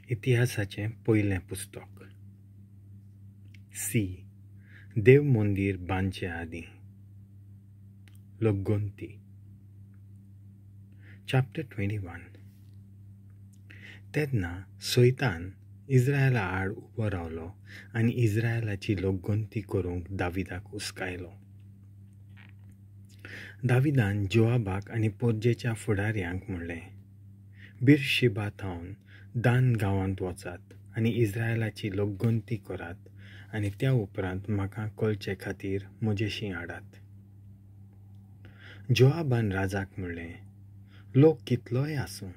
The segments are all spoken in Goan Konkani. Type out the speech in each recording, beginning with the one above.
इतिहासाचें पयलें पुस्तक. सी. देव मंदीर बांदचे आदीं. लोकगोंती. चॅप्टर 21. तेन्ना सैतान इस्रायला आड उबो रावलो आनी इस्रायलाची लोकगोंती करूंक दाविदाक उस्कायलो. दाविदान जोआबाक आनी पोरजेच्या फुडाऱ्यांक म्हणलें, बिरशिबा थावन दान गांवांत वचात आनी इस्रायलाची लोकगोंती करात आनी त्या उपरांत म्हाका कळचे खातीर म्हजेशी हाडात. जोआबान राजाक म्हणलें, लोक कितलोय आसूं,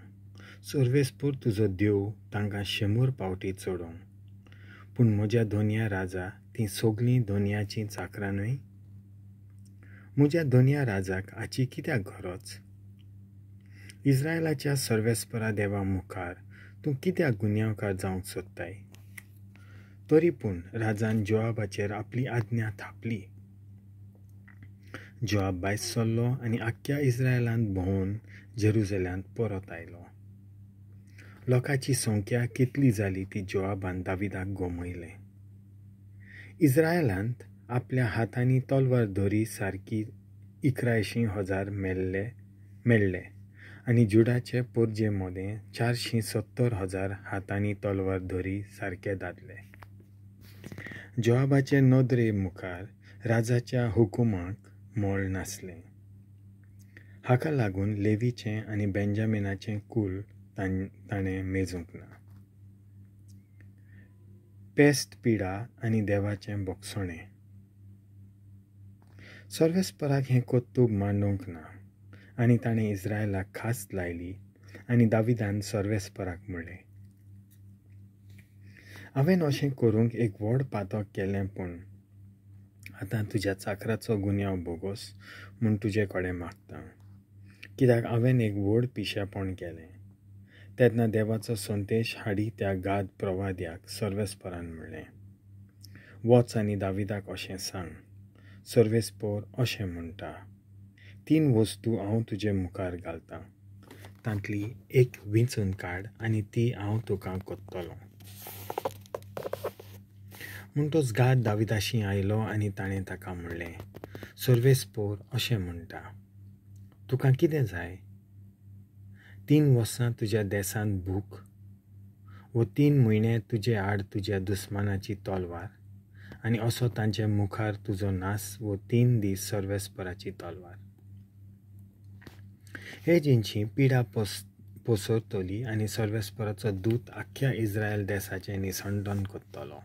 सर्वेस्पोर तुजो देव तांकां 100 फावटी चडोवं, पूण म्हज्या दोनया राजा तीं सगळीं दोनयाचीं चाकरां न्हय? म्हज्या दोनया राजाक हाची कित्याक गरज? इस्रायलाच्या सर्वेस्परा देवा मुखार तूं कित्याक गुन्यांवकार जावंक सोदताय? तरी पूण राजान जोआबाचेर आपली आज्ञा थापली. जोआब भायर सरलो आनी आख्ख्या इस्रायलांत भोंवन जेरुजल्यांत परत आयलो. लोकांची संख्या कितली जाली ती जोआबान दाविदाक गमयलें. इस्रायलांत आपल्या हातांनी तलवार धरी सारकी 81,000 मेळ्ळे आनी जुडाचे पोरजे मदें 470,000 हातांनी तलवार धरी सारके दादले. जोआबाचे नदरे मुखार राजाच्या हुकुमाक मोल नासलें. हाका लागून लेवीचें आनी बेंजामिनाचें कूल ताणें मेजूंक ना. पेस्ट पिडा आनी देवाचें बोगसणें. सर्वेस्पराक हें कर्तूब मांडूंक ना आनी ताणें इस्रायलाक खास लायली आनी दाविदान सर्वेस्पराक म्हणलें, हांवें अशें करूंक एक व्हड पातक केलें, पूण आतां तुज्या चाकराचो गुन्यांव भोगोस म्हूण तुजे कडेन मागता, कित्याक हांवें एक व्हड पिशेपण केलें. तेन्ना देवाचो संदेश हाडी त्या गाद प्रवाद्याक सर्वेस्परान म्हणलें, वच आनी दाविदाक अशें सांग, सर्वेस्पोर अशें म्हणटा, 3 वस्तू हांव तुजे मुखार घालतां, तांतली एक विंचून काड आनी ती हांव तुका कोत्तलो. म्हणटोच गाद दाविदाशी आयलो आनी ताणें ताका म्हणलें, सर्वेस्पोर अशें म्हणटा, तुका कितें जाय? 3 वर्सां तुज्या देसांत भूक, वो 3 म्हयने तुजे आड तुज्या दुस्मानाची तलवार, आनी असो तांचे मुखार तुजो नास, वो 3 दीस सर्वेस्पराची तलवार. हे जिनशी पिडा पसरतली आनी सर्वेस्पराचो दूत आख्ख्या इस्रायल देसाचें निसंडन करतलो.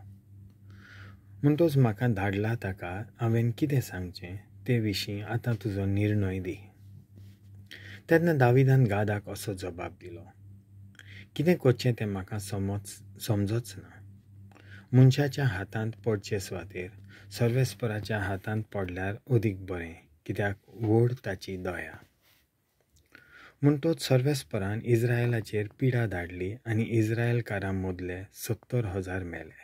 म्हणटोच म्हाका धाडला ताका हांवें कितें सांगचें ते विशीं आतां तुजो निर्णय दी. तेन्ना दाविदान गादाक असो जबाब दिलो, कितें करचें तें म्हाका समजच ना. मनशाच्या हातांत पडचे सुवातेर सर्वेस्पराच्या हातांत पडल्यार अदीक बरें, कित्याक व्हड ताची दया. म्हणटोच सर्वेस्परान इस्रायलाचेर पिडा धाडली आनी इस्रायलकारां मदले 70,000 मेले.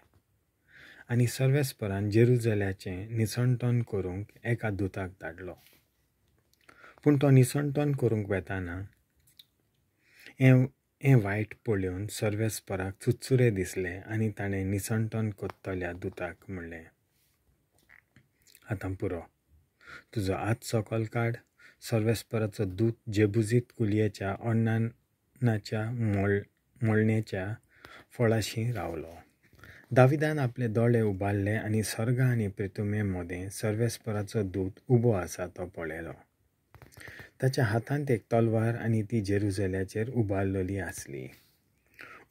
आनी सर्वेस्परान जेरुजल्याचें निसंटन करूंक एका दुताक धाडलो. पूण तो निसंटन करूंक वेताना हें वायट पळोवन सर्वेस्पराक चुरचुरे दिसले आनी ताणें निसंटन करतल्या दुताक म्हणलें, आतां पुरो, तुजो हात सकल काड. सर्वेस्पराचो दूत जेबुजीत कुलयेच्या अन्नाच्या मोळण्याच्या फळाशी रावलो. दाविदान आपले दोळे उबारले आनी सर्ग आनी प्रितुमे मदें सर्वेस्पराचो दूत उबो आसा तो पळयलो. ताच्या हातांत एक तलवार आनी ती जेरुजल्याचेर उबारलेली आसली.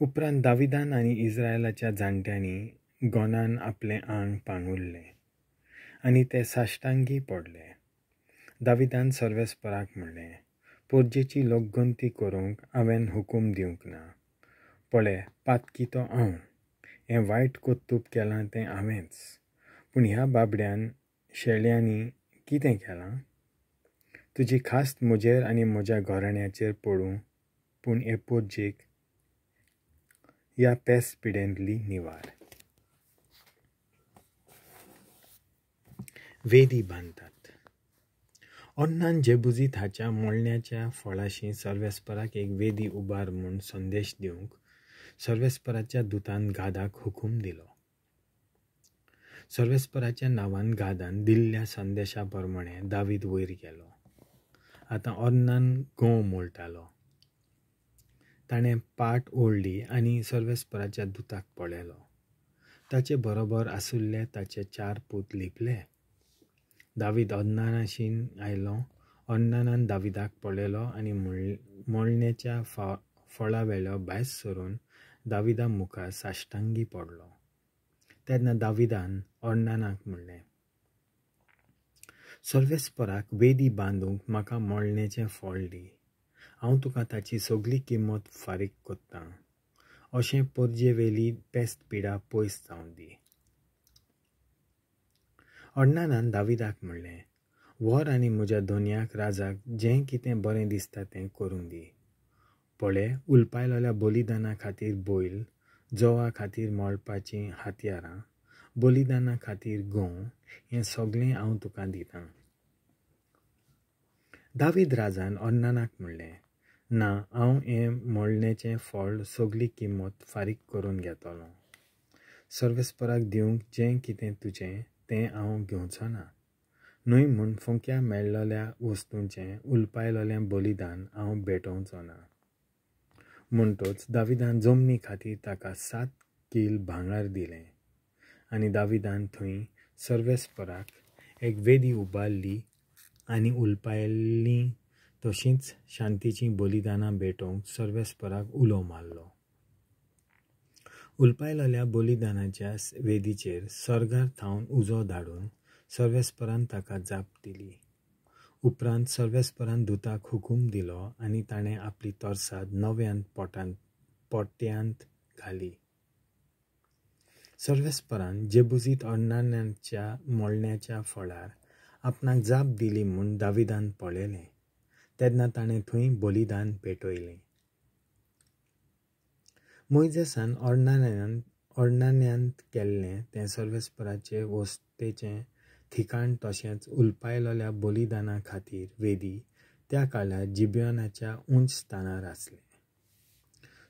उपरांत दाविदान आनी इस्रायलाच्या जाणट्यांनी गोनान आपलें आंग पांगुरलें आनी ते साश्टांगी पडले. दाविदान सर्वेस्पराक म्हणलें, पोरजेची लोकगंती करूंक हांवें हुकूम दिवंक ना. पळय, पातकी तो हांव, हें वायट कर्तूब केलां तें हांवेंच, पूण ह्या बाबड्यान शेळ्यांनी कितें केलां? तुजी खास्त म्हजेर आनी म्हज्या घराण्याचेर पडूं, पूण हे पोरजेक ह्या पेस पिडेंतली निवार. वेदी बांदतात. अन्नान जेबुजीत हाच्या मोळण्याच्या फळाशी सर्वेस्पराक एक वेदी उबार म्हूण संदेश दिवंक सर्वेस्पराच्या दुतान गादाक हुकूम दिलो. सर्वेस्पराच्या नांवान गादान दिल्ल्या संदेशा प्रमाणे दावीद वयर गेलो. आतां ओर्नान गोंव मोळटालो. ताणें पाट ओडली आनी सर्वेस्पराच्या दुताक पळयलो. ताचे बरोबर आसुल्ले ताचे 4 पूत लिपले. दावीद ओर्नानाशीन आयलो. ओर्नानान दाविदाक पळयलो आनी मोळण्याच्या फळावेलो भायर सरून दाविदा मुखार साश्टांगी पडलो. तेन्ना दाविदान ओर्नानाक म्हणलें, सर्वेस्पराक वेदी बांदूंक म्हाका मोळण्याचें फळ दी. हांव तुका ताची सगली किंमत फारीक कोत्तां. अशें परजेवेली पेस्त पिडा पयस जावं दी. ओर्नानान दाविदाक म्हणलें, व्हर आनी म्हज्या धनयाक राजाक जें कितें बरें दिसता तें करूंक दी. पळय, उलपायलोल्या बलिदाना खातीर बैल, जोवा खातीर मळपाचीं हत्यारां, बलिदाना खातीर गोंव, हें सगळें हांव तुका दितां. दावीद राजान ओर्नानाक म्हणलें, ना, हांव हें मोळण्याचें फळ सगली किंमत फारीक करून घेतलो. सर्वेस्पराक दिवंक जें कितें तुजें तें हांव घेवचो ना. न्हय म्हूण फुंक्या मेळ्ळल्या वस्तूंचें उलपायलोलें बलिदान हांव भेटोवचो ना. म्हणटच दाविदान जमनी खातीर ताका 7 कील भांगर दिलें आनी दाविदान थंय सर्वेस्पराक एक वेदी उबारली आनी उलपायल्लीं तशींच शांतीचीं बलिदानां भेटोवंक सर्वेस्पराक उलो मारलो. उलपायलोल्या बलिदानाच्या वेदीचेर सर्गार थावन उजो धाडून सर्वेस्परान ताका जाप दिली. उपरांत सर्वेस्परान दुताक हुकूम दिलो आनी ताणें आपली तरसाद नव्यान पोट्यांत घाली. सर्वेस्परान जेबुजीत ओर्नानाच्या मोळण्याच्या फळार आपणाक जाप दिली म्हूण दाविदान पळयलें. तेन्ना ताणें थंय बलिदान पेटयलें. मोयजेसान ओर्नान्यांत केल्लें तें सर्वेस्पराचे वस्तेचें ठिकाण तशेंच उलपायलोल्या बलिदाना खातीर वेदी त्या काळार जिबियोनाच्या उंच स्थानार आसलें.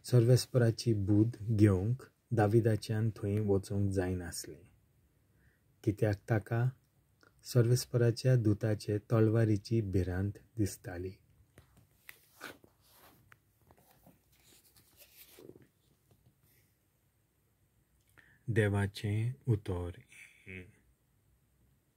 सर्वेस्पराची बूद घेवंक दाविदाच्यान थंय वचूंक जायनासलें, कित्याक ताका सर्वेस्पराच्या दुताचे तलवारीची भिरांत दिसताली. देवाचें उतर.